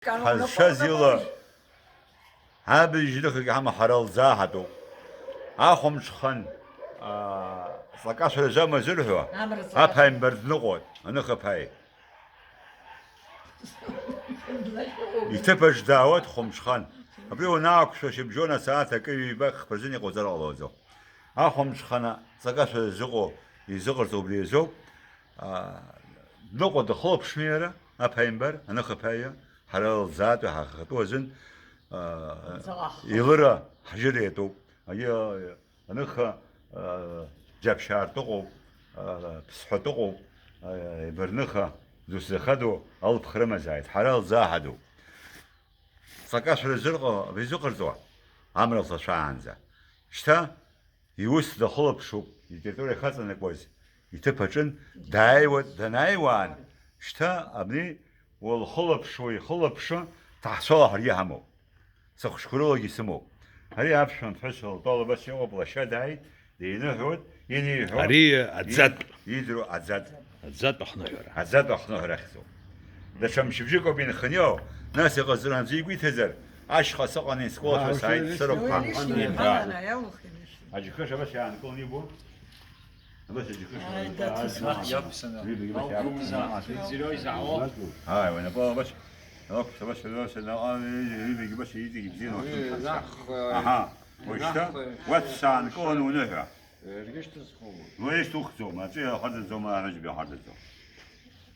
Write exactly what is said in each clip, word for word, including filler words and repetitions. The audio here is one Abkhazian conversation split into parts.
Ҳазшаз ила абыжь ныхак ҳама ҳара лӡаа ҳатәуп. Ахәымҽхан, аа, ҵакашәара зама зырҳәо, Амра ҵакашәара. Аԥаимбар дныҟәоит, аныхаԥааи. Иҭыԥаҿ даауеит хәымҽхан. Абри уанаақәшәа, шьыбжьон асааҭ акы ҩба хԥа рзын иҟауҵар ҟалаӡом. Ахәымҽхан ҵакашәара зыҟоу, изыҟарҵо убри азоуп. Аа, дныҟәо дыхылаԥшны иара, аԥаимбар, аныхаԥааҩы, ҳара лӡаатәи ҳахатәы азын, аа, Лӡаахо. Илыра ҳжьыра иатәуп. Аиа, аныха, аа, џьаԥшьаартә ыҟоуп, аа, ԥсҳәатә ыҟоуп, аа, ибарныха, дусзахадоу алԥх рымазааит, ҳара лӡааҳадоуп. Ҵакашәара зырҟо, изыҟарҵо, амра лҭашәаанӡа. Шьҭа иус дахылаԥшуп, итертиориа ихаҵанакуаз иҭыԥ аҿын, дааиуа, данааиуаан, шьҭа абни уалхылаԥшуа, ихылаԥшы, ҭаҳцәала ҳаргьы ҳамоуп. Сыхәыҷқәа рылагьы сымоуп. Ари аԥшәма ԥҳәыс лтәала абас иҟоуп, лашьа дааит, диныҳәоит, иниҳәо, Ари аӡатә. Ид-, идыру аӡатә. Аӡатә ахныҳәара. Аӡатә ахныҳәара ахьӡуп. Даҽа мчыбжьык ауп инханы иҟоу, нас иҟазҵо аӡәы игәы иҭазар, ашьха сыҟаны искәалашәа сааит, сырахәҳа. Аџьықәреи абас иаанкыланы ибо. Абас аџьықәреи. Ааи, дацәажәоит. Ҩбагьы абас иаанкыланы. Ааи, уи напала абас. Алакәс, абас, абас, абас, ҩбагьы абас иҵегь ибзианы уахьынтәааз. Аҳа, уажәшьҭа уаҵәца аанкыланы уныҳәа. Уа ишьҭухӡом, аҵәы иахардаӡом, араџьб иахардаӡом.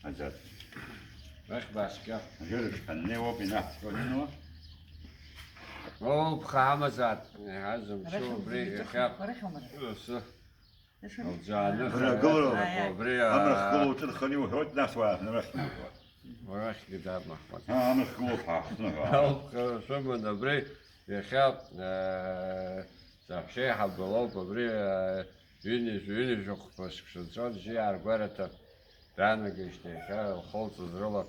Аӡаӡ. Рахь баскьа. Жырышьҭаннеи уоуп инаҳҵо, Нино. Олԥха амазаат, иҳазымшьо убри иахьа. Арахь аума? Асы. Лӡааны Бара гылоуп. Убри, аа, Амра хгылоу ҿырхын иуҳәоит, нас уааҳәны арахь иуҳәоит. Арахьгьы дабмаҳфаз. Аа, амра хгылоуп ҳәа ҳахҭны ҳәа. Олԥха шәыман абри иахьа, аа, Саҳәшьеиҳабы лоуп абри, ҩынҩажәи, ҩынҩажәи хәба шықәса нҵәон, жьиаа ргәараҭа даанагеижьҭеи иахьа лхылҵыз рыла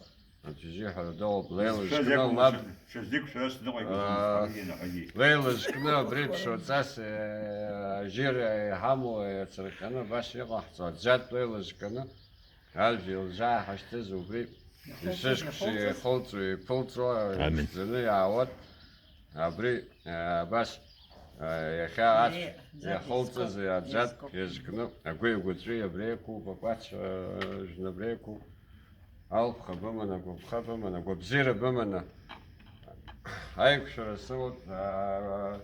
аӡәы ижьы ҳәара доуп, леила зкны лаб, аа, леила зкны абри ԥшуаҵас, аа, ажьира иҳамоу иацырҟьаны абас иҟаҳҵо, аӡәӡәатә леила зкны ажәа илзааҳашьҭыз убри ишышкәша ихылҵуа, иԥылҵуа, Амин. Иԥҵәаны иаауеит. Абри, э, абас, э, иахьа ацә иахылҵыз аӡәӡәатә иазкны агәи-агәыҵәи абри ақәуп, акәац, э, жәны абри ақәуп. Алԥха быманы, агәаԥха быманы, агәабзиара быманы аиқәшәара сымоуп, э,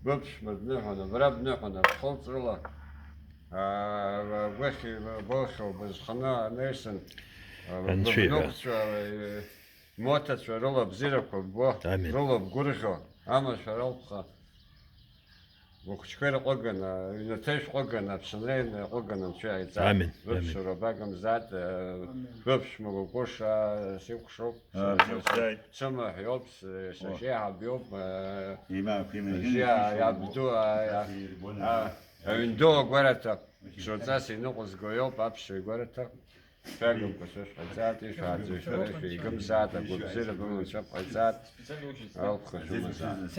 быԥшәма дныҳәон, абра бныҳәон, абхылҵ рыла, э, агәахьи-, быхьи-, бызханы анаҩсан, э, Анцәа иҳәа. Быблокцәа, э, Моҭацәа рыла абзиарақәа ббо, Амин. Рыла бгәырӷьо, амашәара алԥха, быхәыҷқәа ирҟәыганы, ҩнаҭа ишәҟәыганы, аԥшьынра ианыҟәыганы Анцәа иааиҵааит. Амин, амин. Быԥшәма бага мзааит, э, Амин. Быԥшәма быкәыша, э, сикәшоуп, Амин. Сымаҳә иоуп, с-, О. Сашьеиҳаб иоуп, э, Имаақәа имарианы Жьа-, ишәышьоуп. Иабду, а, а, Ас ирбон. А, аҩнду агәараҭа, шоуҵас иныҟәызго иоуп аԥсшәа игәараҭа. Шәагымкәа шәышәҟаҵааит, ишәааӡо шәара шәеигымзааит, агәабзиара быманы шәыҟаҵааит, алԥха шәымазааит.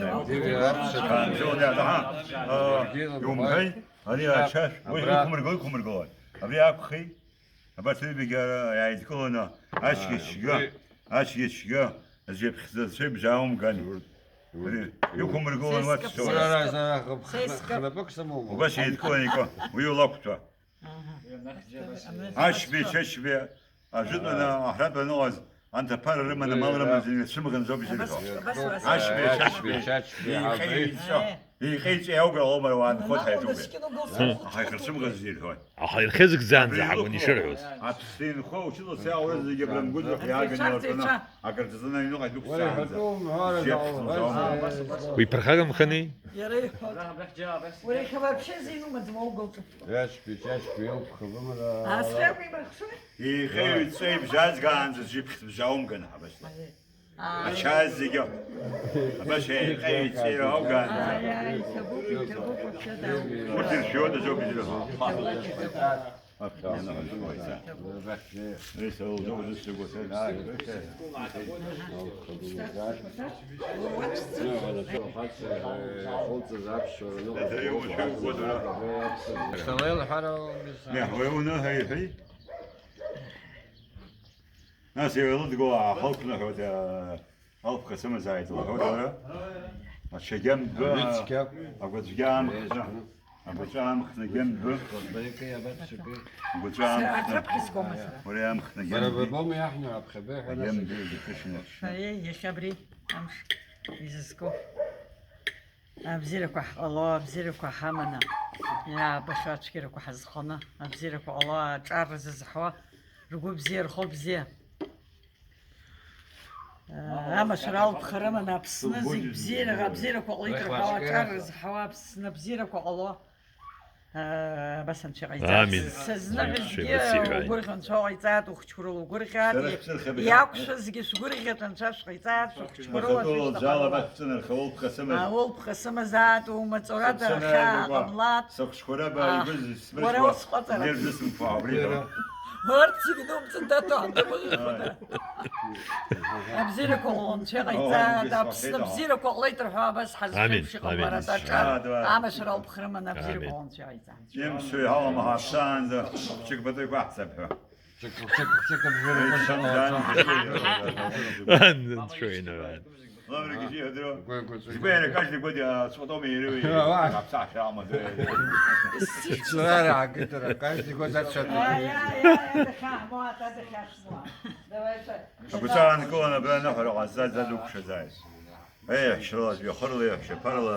Иумҳәеи? Ари ачашә, уи иқәмыргыл, иқәмыргылоит. Абри акәхеит, абарҭ ҩбагьы ара иааидкыланы, ачгьы цәгьа, абри ачгьы цәгьа, аӡәы иԥхӡы, аӡәы ибжьааумган. Ари иқәмыргылан уа дцоит. Убас еидкылан икы, уи улақәҭәа. Аҳа. Ашьбеи, Чачбеи, ажәытәаны аҳратә аныҟаз, анҭ аԥара рыманы, амал рыманы зегьы рцәымӷанӡоуп изырҳәо. Абас, абас, абас. Ашьбеи, Чачбеи, Ашьбеи, Чачбеи, еиҟеиҵо, абри. Еиҟеиҵо иаугәалаума уа анхоит ҳаиҿугәа. Аха ирцәымӷанӡа ирҳәоит. Аха ирхьызгӡаанӡа ҳакәын ишырҳәоз. Аԥсы инхо, учительс иаауаз зегьы абра мгәыӡрахә иааганы иалыртәаны, акырҵаҵаны аҩныҟа идәықәсаанӡа. Уи ԥырхагамхани? Иара иҳәоит. Уара иахьа вообще зеинума, ӡмоугылҿы. Иашьби, чашьби, илԥха бымара. Асфер уимырхшои? Еиҟеҩ-ҵеи бжьазгаанӡа зжьы ԥхьӡ бжьаумган ҳабашьла. Аиеи. Аа. Ача зегьы. Абас еиҟеҩ-ҵеи аугаанӡа. Аиеи, иҭабуп, иҭабуп, вообще, да. Урҭ иршәиуа дазоуп изырҳәо. Нас еилыдгыло аахылԥныҳәоит, Алԥха сымазааит лҳәоит уара. Аҽа гьамдбы, агәаҵәгьы аамхны, агәаҵәа аамхны гьамдбы, агәаҵәа аамхны, уара иаамхны гьамдбы, агьамдбы, агьамдбы. Иахьа абри амш изызку. Абзиарақәа ҳҟало, абзиарақәа ҳаманы, иаабахьоу ацәгьарақәа ҳазхоны, абзиарақәа ҟало, аҿар рзызҳауа, ргәы бзиа, рхы бзиа. Амашәыр алԥха рыманы Аԥсны зегь бзиара, абзиарақәа ҟалеит рҳәауа, аҿар рзаҳауа Аԥсны абзиарақәа ҟало. Абас анцәа иҟаиҵааит. Амин. Сазныҳәазгьы угәырӷьо анцәа уҟаиҵааит, ухәыҷқәа рыла угәырӷьааит. Иақәшәазгьы шәгәырӷьеит, анцәа шәҟаиҵааит, шәыхәыҷқәа рыла шәышьҭахь. Улԥха сымазааит, умаҵура дара хьаа ҟамлац. Сыхәыҷқәа раба игәы зысмыршәуа, уара усҟаҵара. Нерв зысымфо абри. Урҭ зегьы думҵын, дад, уаҳа дымыӷхәада. Абзиарақәа ҟалон, анцәа иҟаиҵааит, Аԥсны абзиарақәа ҟалеит рҳәо, абас ҳазшәеиԥш иҟалом ҳара, аҿар амашәыр алԥха рыманы абзиарақәа ҟалон, анцәа иҟаиҵааит. Имшәо иҳалам ҳаԥсаанӡа, хәыҷык пату иқәаҳҵап ҳәа. Анцәа инараан. Ламрагьы ҳәа дыру. Збере каждый год я сотом иреуи. Аԥсахьа амазы. Сара агитара каждый год ацәа. Агәаҵа аанкыланы абра аныҳәара ҟазҵаз дад укәшаӡааит. Еи, ҳшьрыла, жәҩахырла, ҳшьаԥарла,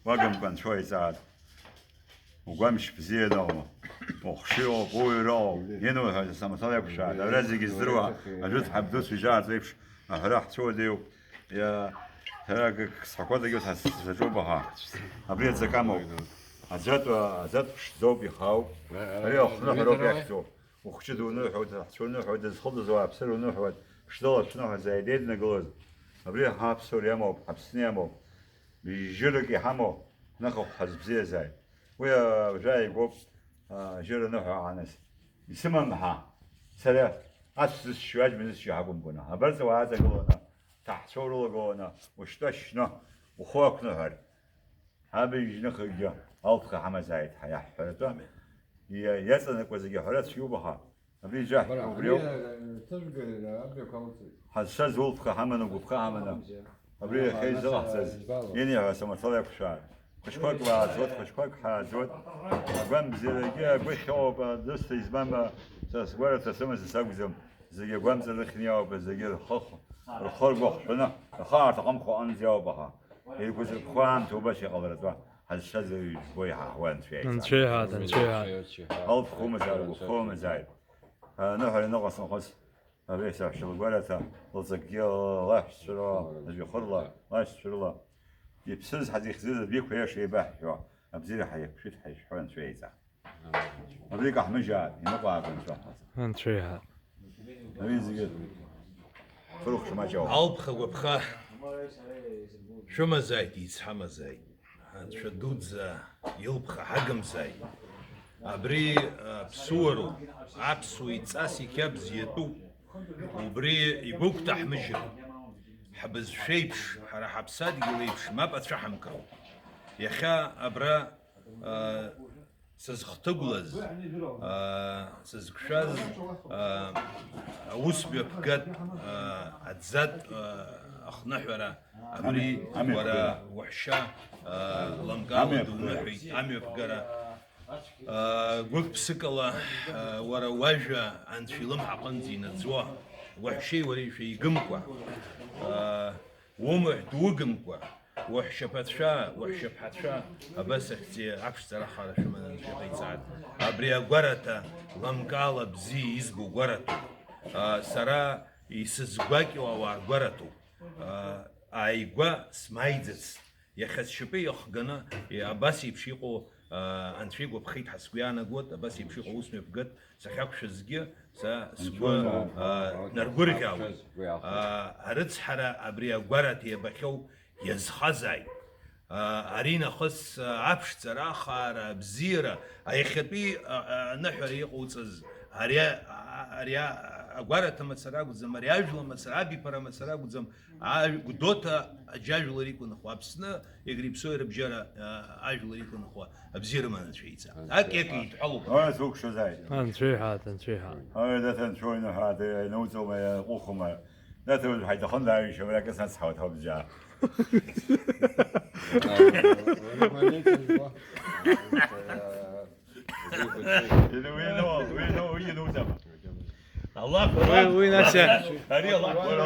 уагымкәа анцәа иҵаат. Угәамч бзианоу, ухшыҩоуп, уҩроуп, инуҳәаз самаҭала иақәшәааит. Абра зегьы здыруа, ажәытә ҳабду цәыжьаарц еиԥш аҳәара ҳцәыуадаҩуп. Иа-, ҳәарак сҳәақәозаргьы саҿуп аха. Абри аӡак амоуп. Аӡәатә, аӡәатә ԥшӡоуп, ихаауп. Ари ахныҳәароуп иахьӡу. Ухәыҷы дуныҳәоит, аҳцәа уныҳәоит, дызхылҵыз ауааԥсыра уныҳәоит, ԥшӡала шәныҳәа зааидеиднагылаз. Абри ҳаԥсуара иамоуп, ҳаԥсны иамоуп. Бжьырак иҳамоу, ныхахә ҳазбзиазааит. Уи, а, уажәы ааигәоуп, а, жьыра ныҳәа ааныс. Исымам ҳа. Сара ас зысшьуа аџьма зысшьуа ҳакәымкәаны. Абарҵа уааҵагыланы, ҭаҳцәа урылагыланы, ушьтәа шьны, ухы ақәныҳәар. Абыжьныхагьы алԥха ҳамазааит ҳәа иаҳҳәаратәы. Иа-, иаҵанакуа зегьы аҳәара цәгьоуп аха. Абри џьаҳ-, абри ауп. Ҳазшаз улԥха ҳаманы, угәыԥха ҳаманы. Абри иахьа изыҟаҳҵаз, ианиҳәа самаҭала иақәшәаар. Хәыҷқәак лааӡуеит, хәыҷқәак ҳааӡуеит. Агәамбзиарагьы агәы ахьоуп, дысҭа избан ба, са сгәараҭа сымазар сакәӡам. Зегьы агәамҵра рыхьны иоуп, зегьы рхы, рхы ргәахәшәаны, рхы аарҭаҟымхо аҟынӡа иоуп, аха. Еиқәзырԥхо аамҭа убас иҟаларатәы ҳазшаз жәбо иҳаҳауа анцәа иаиҵааит. Анцәа иҳәааит, анцәа иҳәааит. Алԥхумазааит, угәыԥхомазааит. Аныҳәара ныҟәа сынхоз, абри саҳәшьа лгәараҭа, лҵакгьы лашәцәыруа, лжәҩахырла, лашьцәа рыла. Иԥсыз ҳазихьӡыз адәиқәа иаша еибаҳҳәо, абзиара ҳаиқәшәеит ҳаишәҳәо анцәа иаиҵааит. Абри каҳмыжьааит, иныҟәааго анцәа. Анцәа иҳәааит. Ари зегьы фырхәшмаҷ ауп. Алԥха гәаԥха шәымазааит, еицҳамазааит. Анцәа дуӡӡа илԥха ҳагымзааит. Абри, а, ԥсуароуп, аԥсуа иҵас иқьабз иатәуп. Убри игәыгәҭаҳмыжьыр. Ҳбызшәеиԥш, ҳара ҳаԥсадгьыл еиԥш мап ацәаҳамкроуп. Иахьа абра, а, сызхҭыгәлаз, аа, сызқәшәаз, аа, аус мҩаԥгатә, аа, аӡатә, аа, ахныҳәара, абри амҩа-, амҩаԥгара. Уара уаҳәшьа, аа, ламкаала амҩаԥгара. Дуныҳәеит, амҩаԥгара. Аа, гәык-ԥсыкала, аа, уара уажәа анцәа илымҳа аҟынӡа инаӡуа, уаҳәшьеи уареи шәеигымкәа, аа, умаҳә дуыгымкәа, уаҳәшьаԥацәа, уаҳәшьаԥҳацәа, абас ахьӡи аԥшӡара ахара шәыманы анцәа иҟаиҵааит. Абри агәараҭа, ламкаала бзиа избо гәараҭоуп. Аа, сара исызгәакьоу ауаа ргәараҭоуп. Аа, ааигәа смааиӡац. Иахьа сшьапы иахганы, е, абас еиԥш иҟоу, аа, анцәа игәаԥхеит ҳәа сгәы иаанагоит, абас еиԥш иҟоу ус мҩаԥгатә сахьақәшәазгьы, са сгәы, аа, наргәырӷьаауеит. Аа, арыцҳара абри агәараҭа иабахьоу иазхазааит. Аа, ари нахыс, аа, аԥшӡара, ахаара, абзиара, а, иахьатәи, а, а, аныҳәара иҟауҵаз, ари а-, а-, ари а-, агәараҭа мацара акәӡам, ари ажәла мацара, абиԥара мацара акәӡам, ажә-, Гәдоуҭа аџьажәлар иқәынхо, Аԥсны, Егры-Ԥсои рыбжьара, а, ажәлар иқәынхо абзиа рыманы анцәа иҵа. Анцәа акы иҳәа. Идҳәалоуп. Ой, сукәшозааит. Анцәа иҳәааит, анцәа иҳәааит. Ой, дад, анцәа инаҳәааит, иануҵома, иаҟәыхума, Наҭа уажә ҳаиҭахын дааҩышьа, уара акы сацҳауеит ҳауп џьаа. Уи, уи, уи, уи, уи, уи, уи, уи, уи, Аллах Уи, уи, Насиа. Ари Аллах Акбар.